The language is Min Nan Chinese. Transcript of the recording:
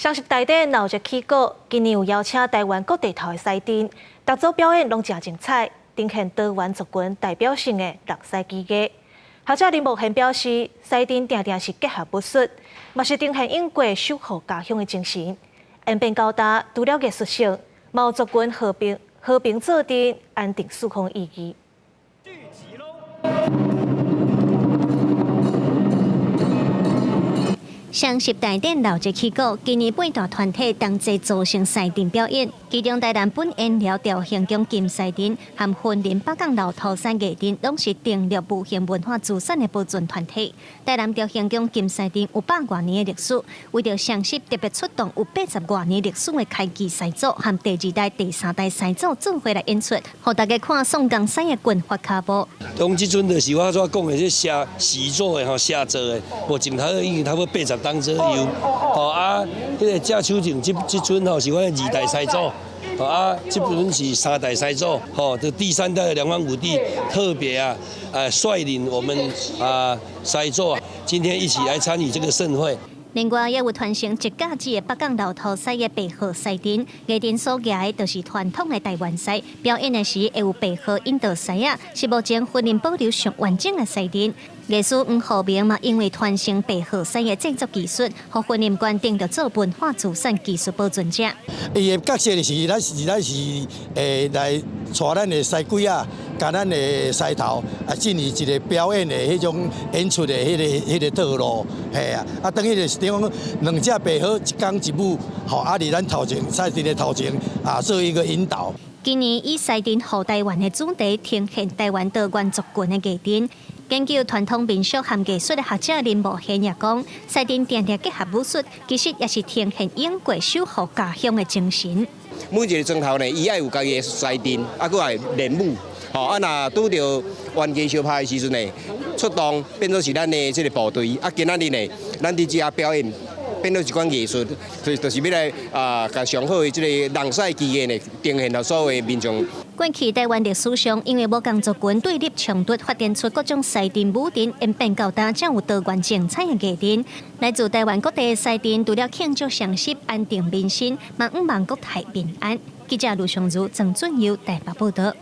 雙十大典鬧熱起鼓，今年有邀請台灣各地頭的獅陣，逐組表演攏誠精彩，呈現多元族群代表性的櫥獅技藝。學者林茂賢表示，獅陣定定是結合武術，嘛是呈現永過守護家鄉的精神。演變到今，除了藝術性，嘛有族群和平和平做陣、安定四方意義。雙十大典鬧熱起鼓，今年八大團體同齊組成獅陣表演，其中台南本煙寮兆興宮金獅陣和雲林北港老頭山藝陣，攏是登錄無形文化資產的保存團體。台南兆興宮金獅陣有百外年的歷史，為著雙十特別出動有八十外年歷史的開基獅祖和第二代、第三代獅祖做伙來演出，予大家看宋江獅的拳法跤步。當這陣就是我所講的這寫始祖的吼，寫做的，目前頭已經差不多八十冬左右，吼啊，彼個鄭秋靜這這尊吼是阮的二代師祖，吼啊，這尊是三代師祖，吼，這第三代的梁王五弟特別啊，率領我們啊師祖今天一起來參與這個盛會。另外，也有傳承一甲子的北港老頭獅的白鶴獅陣，藝陣所舉的就是傳統的台灣獅，表演的時會有白鶴引導獅仔，是目前雲林保留上完整的獅陣。藝師黃浩明嘛，因為傳承白鶴獅的製作技術，予雲林縣登錄做文化資產技術保存者。伊的角色就是咱是來帶咱的獅鬼仔，共咱的獅頭啊，進行一個表演的彼種演出的彼個套路，嘿啊，啊等於就是等於講兩隻白鶴一公一母，吼啊佇咱頭前獅陣的頭前啊做一個引導。今年以獅陣護台灣的主題，呈現台灣多元族群的藝陣。研究傳統民俗和藝術的學者林茂賢也講，獅陣定定結合武術，其實也是呈現永過守護家鄉的精神。每一个莊頭呢，伊愛有家己的獅陣，啊，閣愛練武，吼啊，若拄著冤家相拍的時陣呢，出動變做是咱的這個部隊，啊，今仔日呢，咱佇遮表演。變做一款藝術，就是欲來啊，共上好的這個櫥獅技藝呢，呈現予所有的民眾。過去台灣歷史上，因為無仝族群對立衝突，發展出各種獅陣舞陣，演變到今才有多元精彩的藝陣。來自台灣各地的獅陣，除了慶祝雙十、安定民心，嘛向望國泰民安。記者盧尚如、曾俊佑台北報道。